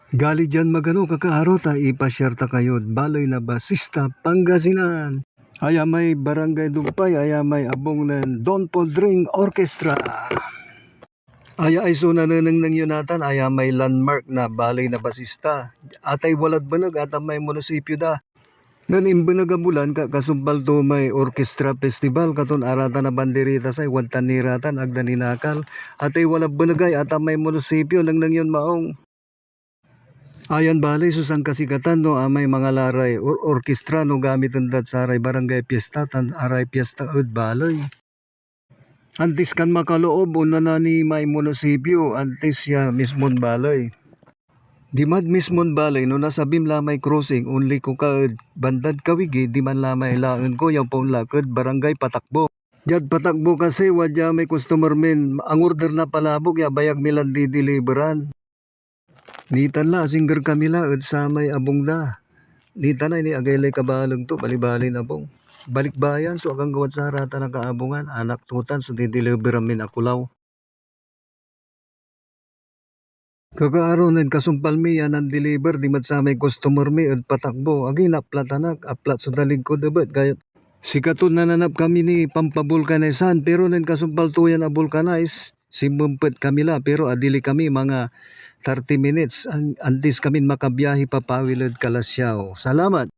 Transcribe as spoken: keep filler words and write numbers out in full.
Gali dian magano, kakaaro, ta ipasiar ta kayod baley na Basista, Pangasinan. Aya may Barangay Dumpay, aya may abung nen Don Podring Orchestra. Aya ay so nanenengneng yo natan, aya may landmark na baley na Basista. Atay walad beneg, atan may munisipyo da. Nen imbeneg a bulan, ka-, kasumpal to may orchestra festival, katon aratan a banderitas ay wadtan ni ratan, ag da ninakal. Atay walad beneg ay atan may munisipyo, nengneng yon maong. Ayan baley so sankasikatan no amay mangala ray or-, orkestra no gamiten dad saray barangay fiesta tan aray fiesta ed baley. Antis kan makaloob, onana ni may munisipyo, antis ya mismon baley. Dimad mismon baley, no nasabim la may crossing, onliko ka ed bandad kawigi, diman la may laen ko ya onlak ed Barangay Patakbo. Diad Patakbo kasi, wadya may customer min angorder na palabok ya abayag mi lan didiliberan. Nitan la, asingger kami la ed samay abung da. Nitan ay ni agaylay kabaleg to, balibalin abung. Balikbayan so aganggawad saratan a kaabungan, anak to tan so dideliver amin a kulaw. Kakaaro, nen kasumpal mi ya nandeliver dimad samay customer mi ed Patakbo, agi naplat anak, aplat so dalig kod ebet, kayat sikato nananap kami ni pampabulkanisan, pero nen kasumpal to yan a vulcanize, sinmempet kami la, pero adili kami manga thirty minutes, an-, antis kamin makabiahi papawil ed Calasiao. Salamat!